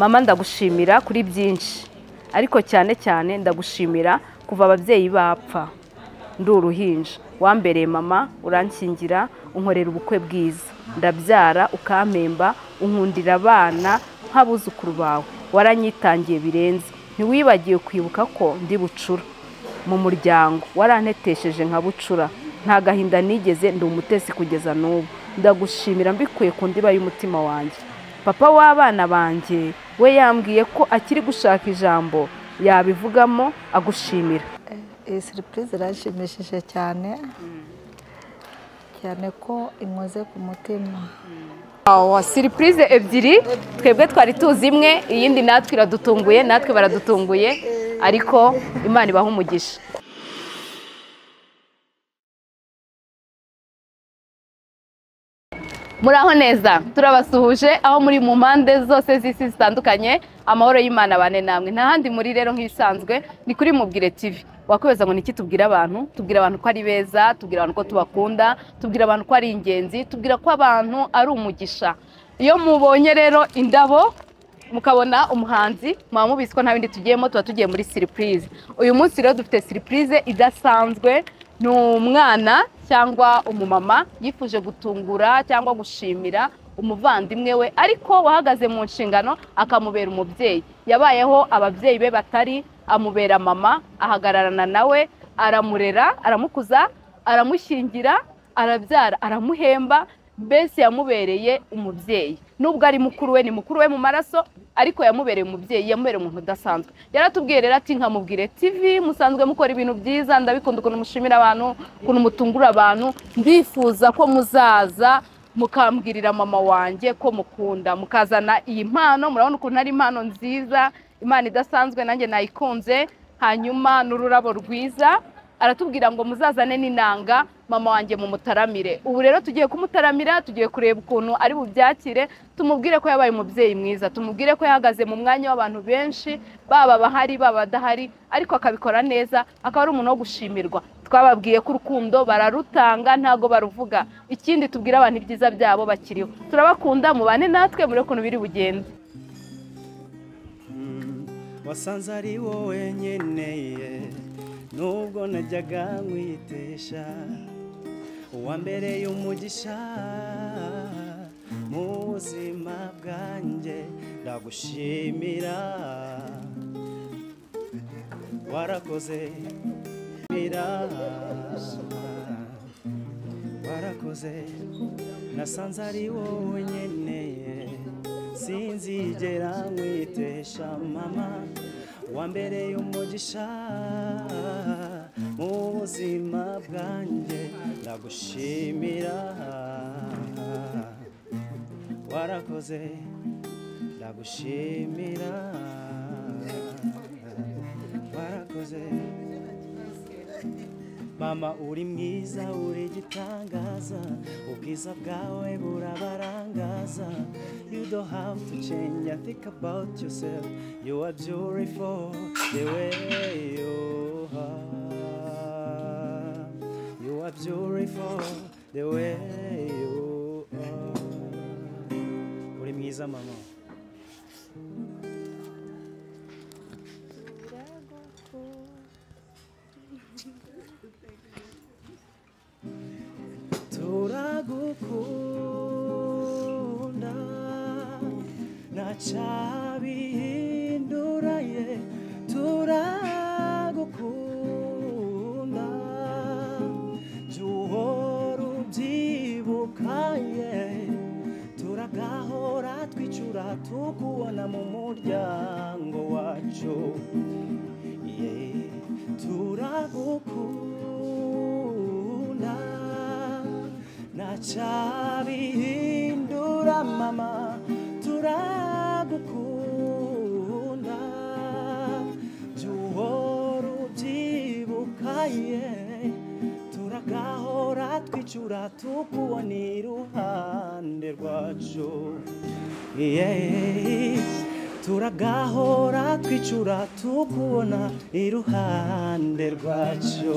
Mama, ndagushimira kuri byinshi, ariko cyane cyane ndagushimira kuva ababyeyi bapfa ndi uruhinja. Wambereye mama, uranshyingira, unkorera ubukwe bwiza, ndabyara, ukampemba, unkundira abana nk'abuzukuru bawe. Waranyitangiye birenze, ntiwibagiwe kwibuka ko ndi bucura mu muryango. Warantetesheje nka bucura, nta gahinda nigeze, ndi umutesi kugeza n'ubu. Ndagushimira mbikuye ku ndiba y'umutima wanjye. Papa w'abana banjye we yambwiye ko akiri gushaka ijambo yabivugamo agushimira. Iyi surprise irashimishije cyane cyane ko inkoze ku mutima. Surprise ebyiri, twebwe twari tuzi imwe, iyindi natwe iradutunguye, natwe baradutunguye, ariko Imana ibaha umugisha. Muraho neza, turabasuhuje aho muri mu mpande zose z'isi zitandukanye. Amahoro y'Imana bane namwe. Nta handi muri rero nk'isanzwe ni kuri Mubwire TV. Wakwibaza ngo niki tubwira abantu? Tubwira abantu ko ari beza, tubwira abantu ko tubakunda, tubwira abantu ko ari ingenzi, tubwira ko abantu ari umugisha. Iyo mubonye rero indabo, mukabona umuhanzi, muba mubizi ko nta bindi tugiyemo, tuba tugiye muri surprise. Uyu munsi rero dufite surprise idasanzwe. Ni umwana cyangwa umumama yifuje gutungura cyangwa gushimira umuvandimwe we, ariko wahagaze mu nshingano akamubera umubyeyi. Yabayeho ababyeyi be batari, amubera mama, ahagararana nawe, aramurera, aramukuza, aramushyingira, arabyara, aramuhemba, mbese yamubereye umubyeyi. Nubwo ari mukuru we, ni mukuru we mu maraso, ariko yamubereye umubyeyi, yamubereye umuntu udasanzwe. Yaratubwiye rero ati: "Nka Mubwire TV musanzwe mukora ibintu byiza, ndabikunda ukuntu mushimira abantu, ukuntu mutungura abantu, ndifuza ko muzaza mukambwirira mama wanjye ko mukunda, mukazana iyi mpano." Murabona ukuntu ari impano nziza, impano idasanzwe, nanjye nayikunze. Hanyuma n'ururabo rwiza. Aratubwira ngo muzazane n'inanga, mama wanjye mumutaramire. Ubu rero tugiye kumutaramira, tugiye kureba ukuntu ari bubyakire, tumubwire ko yabaye umubyeyi mwiza, tumubwire ko yahagaze mu mwanya w'abantu benshi, baba bahari baba badahari, ariko akabikora neza, akaba ari umuntu wo gushimirwa. Twababwiye ko urukundo bararutanga, ntago baruvuga. Ikindi, tubwire abantu ibyiza byabo bakiriho. Turabakunda, mubane natwe muri ukuntu biri bugende. Wasanze ari wowe nkeneye, nubwo najyaga nkwitesha. Uwambereye umugisha mu buzima bwanjye, ndagushimira, warakoze mira, warakoze. Nasanze ari wowe nkeneye, sinzigera nkwitesha mama. Wambereye umugisha mu buzima bwanjye, ndagushimira, warakoze, ndagushimira, warakoze mama. Uri mwiza, uri igitangaza, ubwiza bwawe burabarangaza. You don't have to change a think about yourself. You are beautiful the way you are. You are beautiful the way you are. Uri mwiza mama. Turagukunda, ntacabihinduraye. Turagukunda, jya uhora ubyibukaye. Turagahora twicura tukubona mu muryango wacu. Yeah. Turagukunda, ntacabihindura mama. Turagukunda, jya uhora ubyibukaye. Turagahora twicura tukubona iruhande rwacu. Yeah. Turagahora twicura tukubona iruhande rwacu.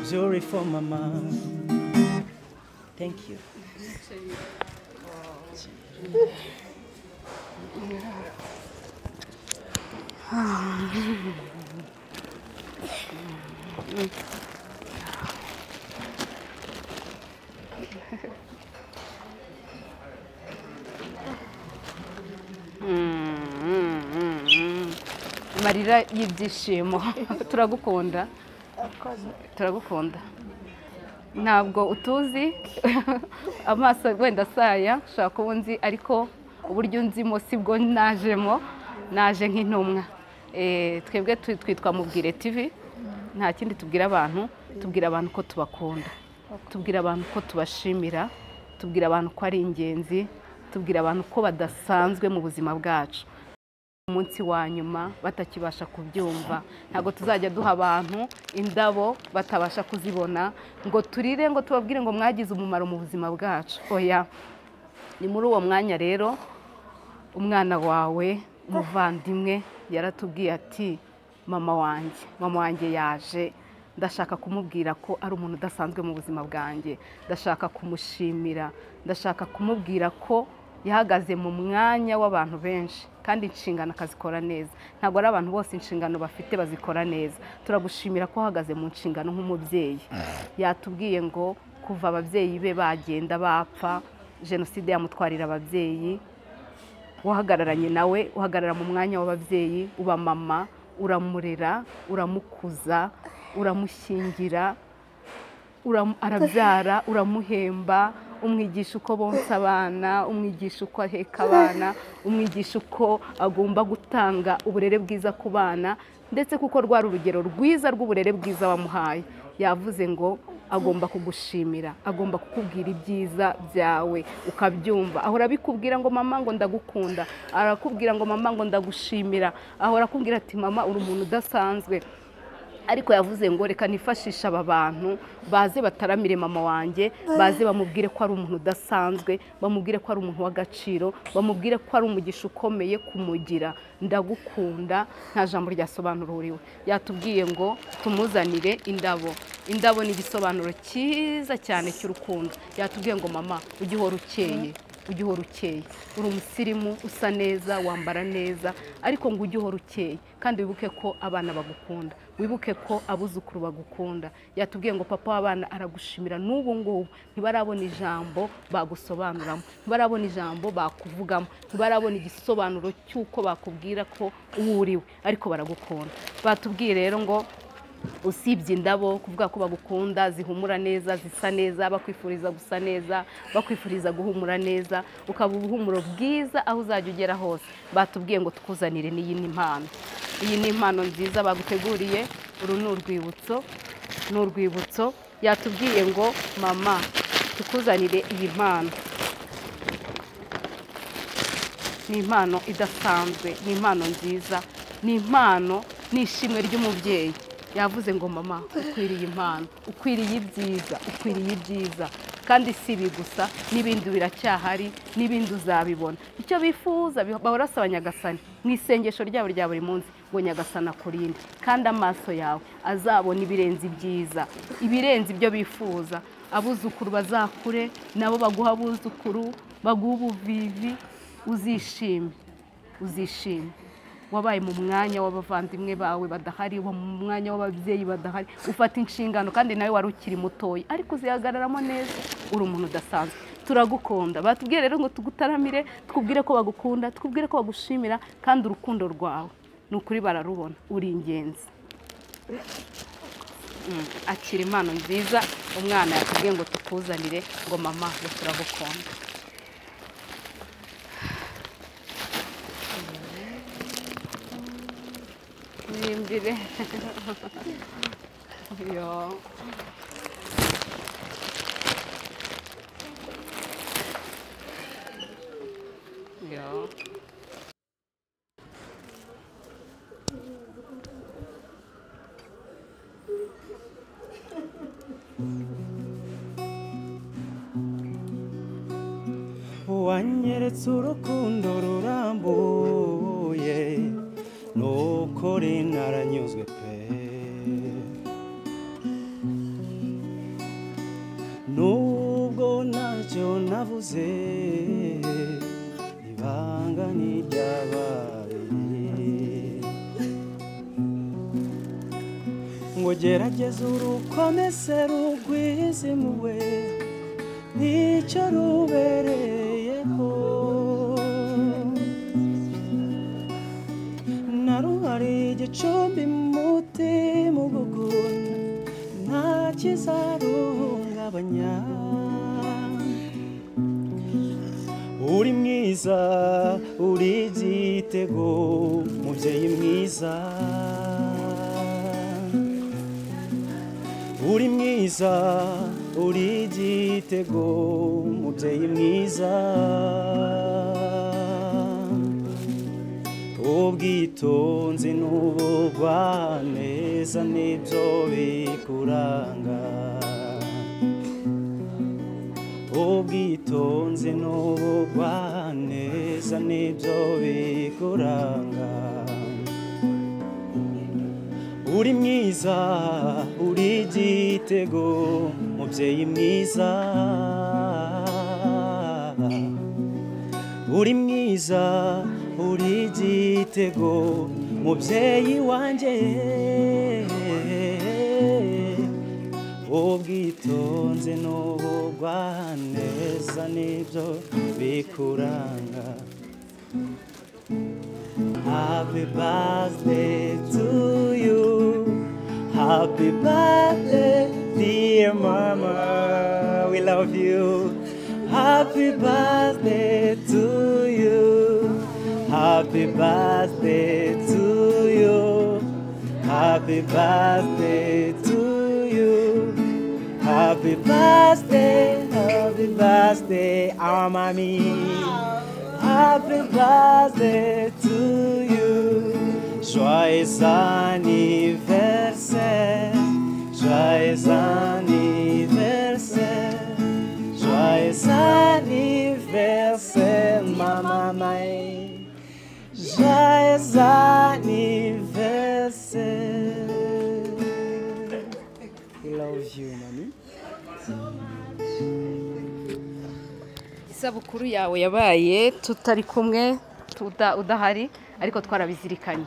Beautiful mama, thank you. Amarira y'ibyishimo. Turagukunda, turagukunda. Ntabwo utuzi amaso wenda saya, ushobora kuba unzi ariko uburyo unzimo sibwo najemo, naje nk'intumwa. Twebwe twitwa Mubwire TV, nta kindi tubwira abantu, tubwira abantu ko tubakunda, tubwira abantu ko tubashimira, tubwira abantu ko ari ingenzi, tubwira abantu ko badasanzwe mu buzima bwacu. Umunsi wa nyuma batakibasha kubyumva, ntabwo tuzajya duha abantu indabo batabasha kuzibona ngo turire ngo tubabwire ngo mwagize umumaro mu buzima bwacu. Oya, ni muri uwo mwanya rero umwana wawe umuvandimwe yaratubwiye ati mama wanjye, mama wanjye yaje, ndashaka kumubwira ko ari umuntu udasanzwe mu buzima bwanjye, ndashaka kumushimira, ndashaka kumubwira ko yahagaze mu mwanya w'abantu benshi kandi inshingano akazikora neza. Ntabwo ari abantu bose inshingano bafite bazikora neza. Turagushimira ko uhagaze mu nshingano nk'umubyeyi. Yatubwiye ngo kuva ababyeyi be bagenda bapfa, jenoside yamutwarira ababyeyi, wahagararanye nawe, uhagarara mu mwanya w'ababyeyi, uba mama, uramurera, uramukuza, uramushyingira, arabyara, uramuhemba, umwigisha uko bonsa abana, umwigisha uko aheka abana, umwigisha uko agomba gutanga uburere bwiza ku bana, ndetse kuko rwari urugero rwiza rw'uburere bwiza wamuhaye. Yavuze ngo agomba kugushimira, agomba kukubwira ibyiza byawe ukabyumva. Ahora abikubwira ngo mama ngo ndagukunda, arakubwira ngo mama ngo ndagushimira, ahora akubwira ati mama uri umuntu udasanzwe. Ariko yavuze ngo reka nifashisha aba bantu baze bataramire mama wanjye, baze bamubwire ko ari umuntu udasanzwe, bamubwire ko ari umuntu w'agaciro, bamubwire ko ari umugisha ukomeye kumugira. Ndagukunda, nta jambo ryasobanura uriwe. Yatubwiye ngo tumuzanire indabo. Indabo ni igisobanuro cyiza cyane cy'urukundo. Yatubwiye ngo mama ujye uhora ukeye, ujye uhora ukeye, uri umusirimu, usa neza, wambara neza, ariko ngo ujye uhora ukeye kandi wibuke ko abana bagukunda, wibuke ko abuzukuru bagukunda. Yatubwiye ngo papa w'abana aragushimira n'ubu ngubu, ntibarabona ijambo bagusobanuramo, ntibarabona ijambo bakuvugamo, ntibarabona igisobanuro cy'uko bakubwira ko uwo uriwe, ariko baragukunda. Batubwiye rero ngo usibye indabo kuvuga ko bagukunda, zihumura neza, zisa neza, bakwifuriza gusa neza, bakwifuriza guhumura neza, ukaba ubuhumuro bwiza aho uzajya ugera hose. Batubwiye ngo tukuzanire n'iyi ni impano. Iyi ni impano nziza baguteguriye, uru ni urwibutso, ni urwibutso. Yatubwiye ngo mama tukuzanire iyi mpano. Ni impano idasanzwe, ni impano nziza, ni impano n'ishimwe ry'umubyeyi. Yavuze ngo mama ukwiriye impano, ukwiriye ibyiza, ukwiriye ibyiza. Kandi si ibi gusa, n'ibindi biracyahari, n'ibindi uzabibona. Icyo bifuza bahora basaba Nyagasani mu isengesho ryabo rya buri munsi ngo Nyagasani akurinde, kandi amaso yawe azabona ibirenze ibyiza, ibirenze ibyo bifuza. Abuzukuru bazakure nabo baguha abuzukuru, baguha ubuvivi, uzishime, uzishime. Wabaye mu mwanya w'abavandimwe bawe badahari, uba mu mwanya w'ababyeyi badahari, ufata inshingano kandi nawe wari ukiri mutoya ariko uzihagararamo neza, uri umuntu udasanzwe. Turagukunda. Batubwiye rero ngo tugutaramire, tukubwire ko bagukunda, tukubwire ko bagushimira, kandi urukundo rwawe ni ukuri bararubona, uri ingenzi. Akira impano nziza umwana yakubwiye ngo tukuzanire, ngo mama ngo turagukunda. Nimbire. Yo. Yo. Wanyeretse urukundo rurambuye, nukuri naranyuzwe pe. Nubwo ntacyo navuze, ibanga ni Ngo gerageze urukomeze rugwize impuhwe, nicyo rubereyeho. Naruhari igicumbi mutima ugukunda, nta kizaruhungabanya. Uri mwiza, uri igitego, mubyeyi mwiza. Uri mwiza, uri igitego, mubyeyi mwiza. Ubwitonzi n'ubugwaneza nibyo bikuranga. Ubwitonzi n'ubugwaneza nibyo bikuranga. Uri mwiza, uri igitego, mubyeyi mwiza. Uri mwiza, uri igitego, mubyeyi wanjye. Ubwitonzi n'ubugwaneza nibyo bikuranga. Happy birthday to you. Happy birthday, dear mama. We love you. Happy birthday to you. Happy birthday to you. Happy birthday to you. Happy birthday, happy birthday, our mommy. Happy birthday to you. Joyeux anniversaire, joyeux anniversaire, joyeux anniversaire, mama mai. Joyeux anniversaire. We love you, mommy. Isabukuru yawe yabaye tutari kumwe, udahari, ariko twarabizirikanye.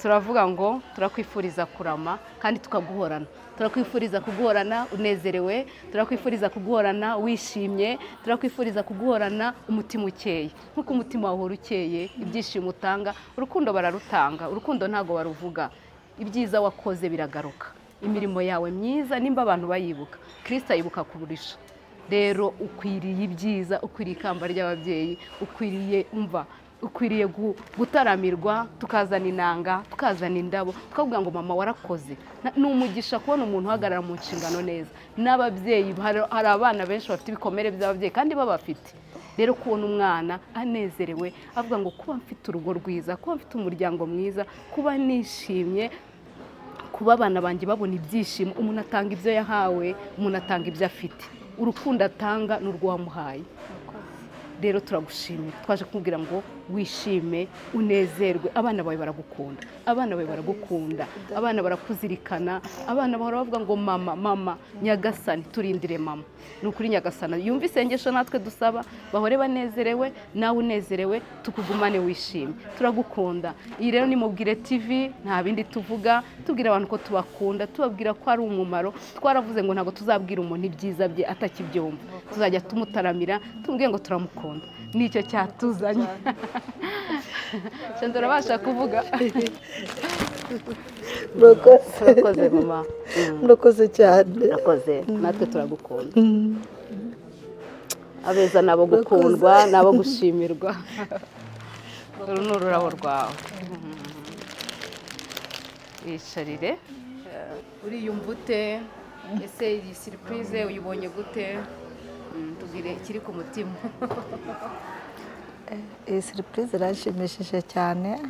Turavuga ngo turakwifuriza kurama kandi tukaguhorana. Turakwifuriza kuguhorana unezerewe, turakwifuriza kuguhorana wishimye, turakwifuriza kuguhorana umutima ukeye. Nkuko umutima wawe ukeye, ibyishimo utanga, urukundo bararutanga, urukundo ntago baruvuga. Ibyiza wakoze biragaruka. Imirimo yawe myiza nimba abantu bayibuka, Kristo ayibuka kuburisha. Rero ukwiriye ibyiza, ukwiriye ikamba ry'ababyeyi, ukwiriye umva, ukwiriye gutaramirwa, tukazana inanga, tukazana indabo, tukavuga ngo mama warakoze. Ni umugisha kubona umuntu uhagarara mu nshingano neza. N'ababyeyi, hari abana benshi bafite ibikomere by'ababyeyi kandi babafite. Rero kubona umwana anezerewe avuga ngo kuba mfite urugo rwiza, kuba mfite umuryango mwiza, kuba nishimye, kuba abana banjye babona ibyishimo. Umuntu atanga ibyo yahawe, umuntu atanga ibyo afite. Urukundo atanga n'urwo wamuhaye. Rero turagushimira, twaje kukubwira ngo wishime, unezerwe. Abana bawe baragukunda, abana bawe baragukunda, abana barakuzirikana, abana bahora bavuga ngo mama, mama, Nyagasani turindire mama. Ni ukuri Nyagasani yumva isengesho natwe dusaba, bahore banezerewe, nawe unezerewe, tukugumane wishimye. Turagukunda. Iyi rero ni Mubwire TV, nta bindi tuvuga, tubwira abantu ko tubakunda, tubabwira ko ari umumaro. Twaravuze ngo ntabwo tuzabwira umuntu ibyiza bye atakibyumva, tuzajya tumutaramira tumubwiye ngo turamukunda. Nicyo cyatuzanye. Chandra urabasha kuvuga? Murakoze mama. Murakoze cyane. Murakoze, natwe turagukunda. Abeza nabo gukundwa, nabo gushimirwa. Uru ni ururabo rwawe. Yicarire. Uriyumva ute? Ese iyi surprise uyibonye gute? Tubwire ikiri ku mutima. Iyi surprise irashimishije cyane,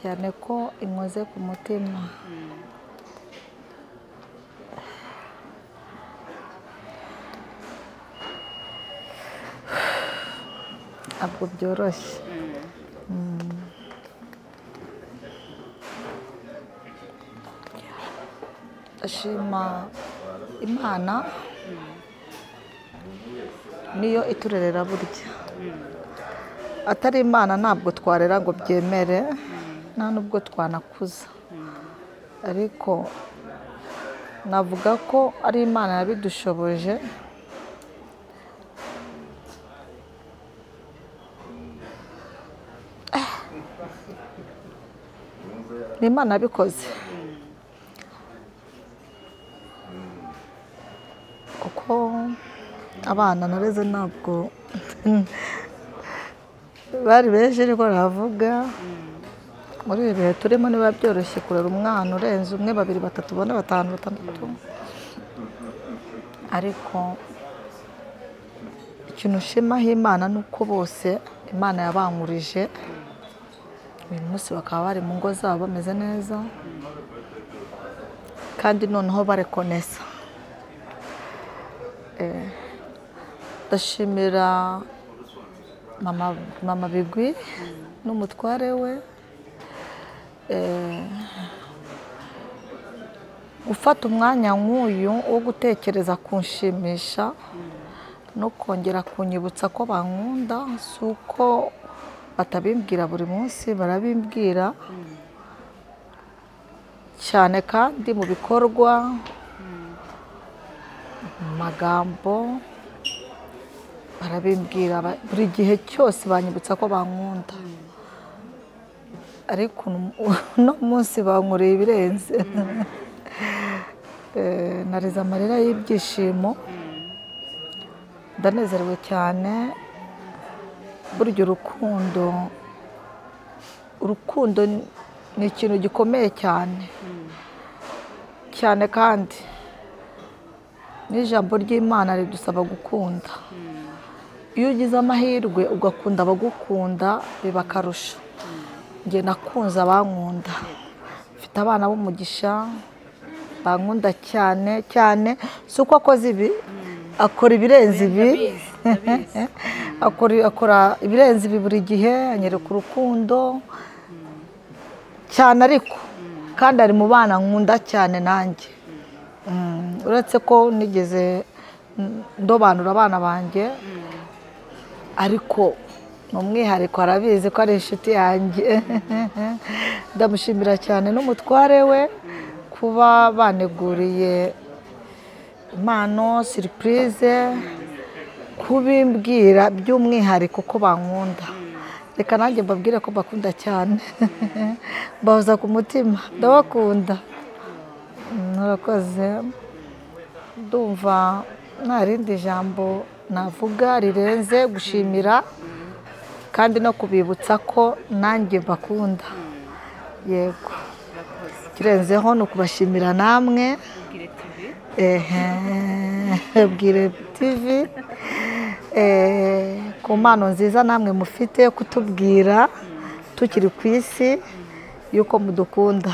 cyane ko inkoze ku mutima. Ntabwo byoroshye. Ashima Imana niyo iturerera burya. Atari Imana ntabwo twarera ngo byemere, nta nubwo twanakuza. Ariko navuga ko ari Imana yabidushoboje. Ni Imana yabikoze. Kuko abana nareze ntabwo bari benshi, ariko navuga muri ibi bihe turimo niba byoroshye kurera umwana urenze umwe, babiri, batatu, bane, batanu, batandatu. Ariko ikintu ushimaho Imana ni uko bose Imana yabankurije, uyu munsi bakaba bari mu ngo zabo bameze neza, kandi noneho barekonesa. Ndashimira mama Bigwi n'umutware we, gufata umwanya nk'uyu wo gutekereza kunshimisha no kongera kunyibutsa ko bankunda. Si uko batabimbwira buri munsi, barabimbwira cyane, kandi mu bikorwa, mu magambo barabimbwira buri gihe cyose, banyibutsa ko bankunda. Ariko uno munsi bankoreye ibirenze. Narize amarira y'ibyishimo, ndanezerewe cyane. Burya urukundo ni ikintu gikomeye cyane cyane, kandi n'ijambo ry'Imana ridusaba gukunda. Iyo ugize amahirwe ugakunda abagukunda biba akarusho. Njye nakunze abankunda, mfite abana b'umugisha bankunda cyane cyane. Si uko akoze ibi, akora ibirenze ibi, akora ibirenze ibi buri gihe, anyereka urukundo cyane. Ariko kandi ari mu bana nkunda cyane nanjye, uretse ko nigeze ndobanura abana banjye, ariko ni umwihariko, arabizi ko ari inshuti yanjye. Ndamushimira cyane n'umutware we kuba baneguriye impano surprise, kubimbwira by'umwihariko ko bankunda. Reka nanjye mbabwire ko mbakunda cyane, mbahoza ku mutima, ndabakunda. Murakoze. Ndumva nta rindi jambo navuga rirenze gushimira, kandi no kubibutsa ko nanjye mbakunda. Yego, kirenzeho ni ukubashimira namwe Bwire TV ku mpano nziza namwe mufite yo kutubwira tukiri ku isi yuko mudukunda.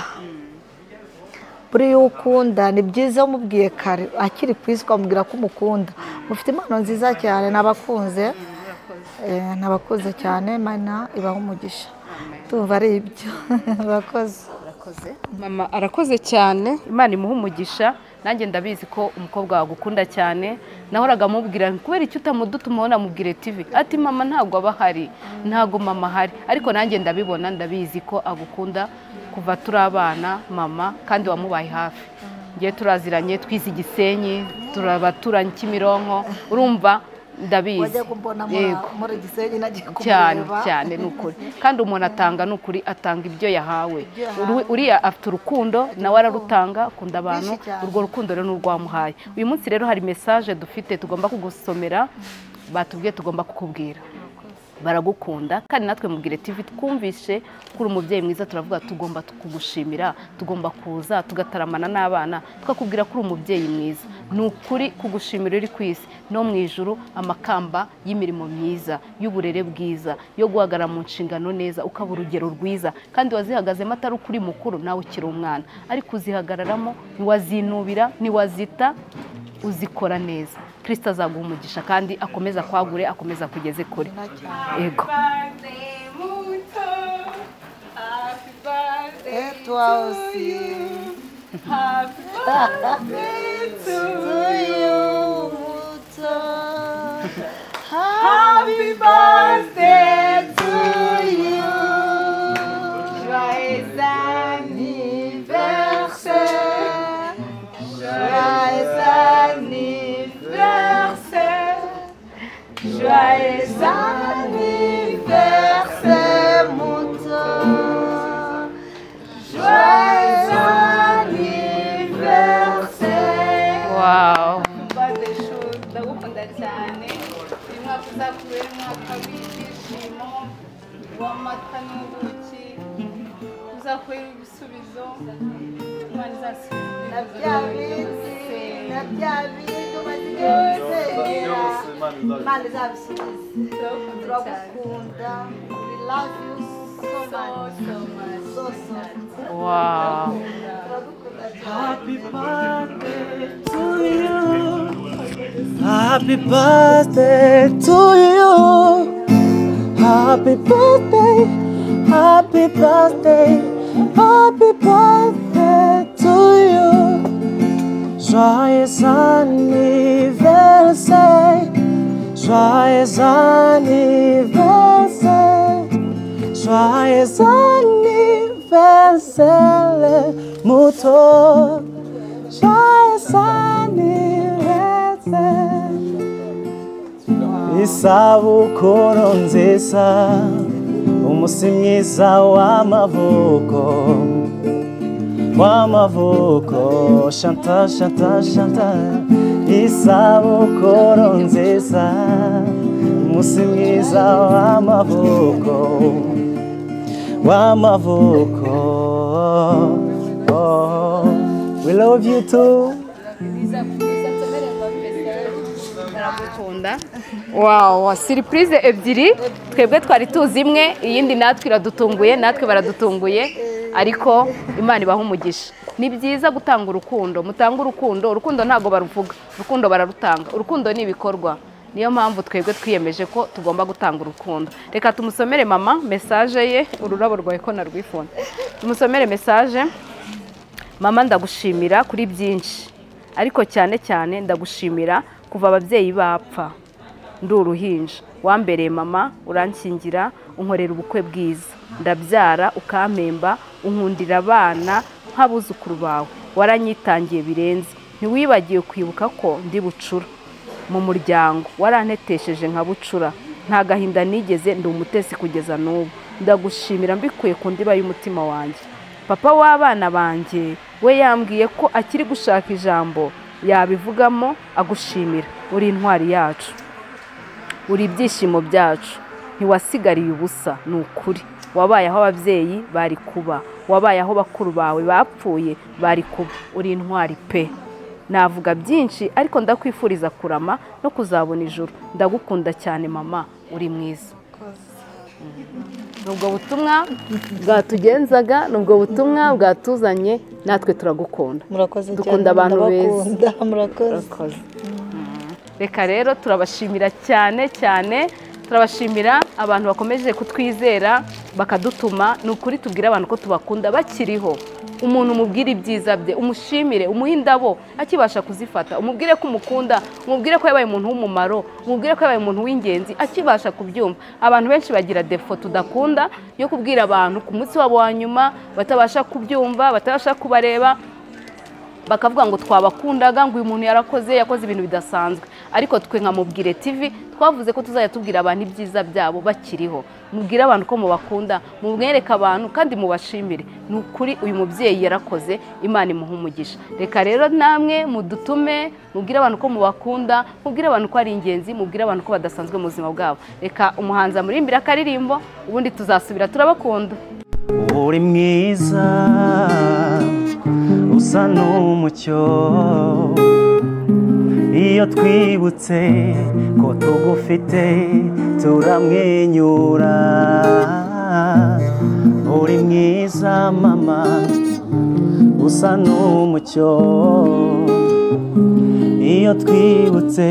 Buri ukunda ni byiza umubwiye kare akiri ku isi ukamubwira ko umukunda. Mufite impano nziza cyane, nabakunze, nabakunze cyane. Imana ibahe umugisha. Tumva ari ibyo. Murakoze. Mama arakoze cyane, Imana imuhe umugisha. Nanjye ndabizi ko umukobwa wagukunda cyane, nahoraga mubwira kubera icyo utamudutuma namubwire TV, ati mama ntabwo aba ahari, ntabwo mama ahari. Ariko nanjye ndabibona, ndabizi ko agukunda kuva turi abana mama, kandi wamubaye hafi. Ngiye turaziranye, twize Gisenyi, turabaturanye Kimironko, urumva ndabizi. Cyane cyane nukuri. Kandi umuntu atanga nukuri, atanga ibyo yahawe. Uriya afite urukundo nawe ararutanga, akunda abantu, urwo rukundo rero n'urwamuhaye. Uyu munsi rero hari message dufite tugomba kugusomera, batubwiye tugomba kukubwira. Baragukunda, kandi natwe Mubwire TV twumvishe kuri umubyeyi mwiza, turavuga tugomba kugushimira, tugomba kuza tugataramana n'abana, tukakubwira kuri umubyeyi mwiza. Ni ukuri kugushimira uri ku isi no mu ijuru, amakamba y'imirimo myiza, y'uburere bwiza, yo guhagarara mu nshingano neza, ukaba urugero rwiza, kandi wazihagazemo atari ukuri mukuru nawe ukiri umwana, ariko uzihagararamo, ntiwazinubira, ntiwazita, uzikora neza. Kristo azaguha umugisha kandi akomeza kwagure, akomeza kugeze kure. Yego. Happy birthday to you, Muto. Happy birthday to you. Joyeux anniversaire. n'ubuki, uzakora ibisubizo, Imana izasubiza Na bya bindi, na bya bindi umaze igihe wizera, Imana izabisubize. Turagukunda, we love you so much, so much. So so. Wow. Turagukunda cyane. Happy birthday to you. Happy birthday to you. Happy birthday, happy birthday, happy birthday to you. Joyeux anniversaire, joyeux anniversaire, joyeux anniversaire, muto. Joyeux anniversaire. Isabukuru nziza, umunsi mwiza w'amavuko, w'amavuko, Chantal, Chantal, Chantal. Isabukuru nziza, umunsi mwiza w'amavuko, w'amavuko. Oh, we love you too. Turagukunda. Wow, surprise ebyiri, twebwe twari tuzi imwe, iyindi natwe iradutunguye, natwe baradutunguye, ariko Imana ibaha umugisha. Ni byiza gutanga urukundo, mutanga urukundo, urukundo ntago baruvuga, urukundo bararutanga, urukundo ni ibikorwa. Niyo mpamvu twebwe twiyemeje ko tugomba gutanga urukundo. Reka tumusomere mama message ye, ururabo rwawe ko narwifuna. Tumusomere message. Mama, ndagushimira kuri byinshi, ariko cyane cyane ndagushimira kuva ababyeyi bapfa ndi uruhinja, wambereye mama, uranshyingira, unkorera ubukwe bwiza, ndabyara ukampemba, unkundira abana nk'abuzukuru bawe, waranyitangiye birenze, ntiwibagiwe kwibuka ko ndi bucura mu muryango, warantetesheje nka bucura, nta gahinda nigeze, ndi umutesi kugeza n'ubu. Ndagushimira mbikuye ku ndiba y'umutima wanjye. Papa w'abana banjye we yambwiye ko akiri gushaka ijambo yabivugamo agushimira. Uri intwari yacu, uri ibyishimo byacu, ntiwasigariye ubusa, ni ukuri. Wabaye aho ababyeyi bari kuba, wabaye aho bakuru bawe bapfuye bari kuba, uri intwari pe. Navuga byinshi ariko ndakwifuriza kurama no kuzabona ijuru. Ndagukunda cyane mama, uri mwiza. Nubwo butumwa bwatugenzaga, nubwo butumwa bwatuzanye, natwe turagukunda. Murakoze cyane. Dukunda abantu beza. Ndabakunda, murakoze. Murakoze. Reka rero turabashimira cyane cyane, turabashimira abantu bakomeje kutwizera bakadutuma. Ni ukuri tubwira abantu ko tubakunda bakiriho. Umuntu umubwire ibyiza bye, umushimire, umuhe indabo akibasha kuzifata, umubwire ko umukunda, umubwire ko yabaye umuntu w'umumaro, umubwire ko yabaye umuntu w'ingenzi akibasha kubyumva. Abantu benshi bagira defo tudakunda yo kubwira abantu ku munsi wabo wa nyuma batabasha kubyumva, batabasha kubareba, bakavuga ngo twabakundaga, ngo uyu muntu yarakoze, yakoze ibintu bidasanzwe. Ariko twe nka Mubwire TV twavuze ko tuzajya tubwira abantu ibyiza byabo bakiriho. Mubwire abantu ko mubakunda, mumwereke abantu kandi mubashimire. Ni ukuri uyu mubyeyi yarakoze, Imana imuha umugisha. Reka rero namwe mudutume, mubwire abantu ko mubakunda, mubwire abantu ko ari ingenzi, mubwire abantu ko badasanzwe mu buzima bwabo. Reka umuhanzi amurimbire akaririmbo, ubundi tuzasubira. Turabakunda. Uri mwiza usa n'umucyo, iyo twibutse ko tugufite turamwenyura. Uri mwiza mama usa n'umucyo, iyo twibutse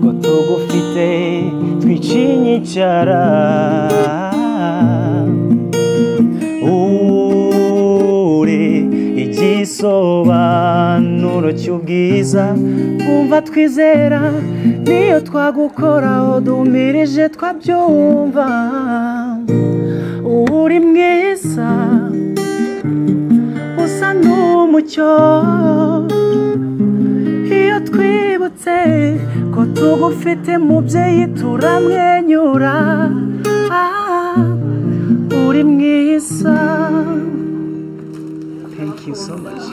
ko tugufite twicinyicara. Uri igisobanuro cy'ubwiza, umva twizera, niyo twagukoraho dumirije twabyumva. Uri mwiza usa n'umucyo, iyo twibutse ko tugufite mubyeyi turamwenyura. Uri mwiza. Thank you so much.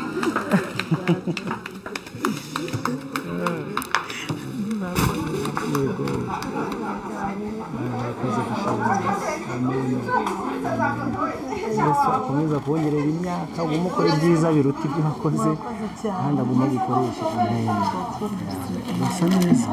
Yesu akomeza kongerera imyaka, ugume ukora ibyiza biruta ibyo wakoze, kandi agume agukoreshe. Amen. Urasa neza.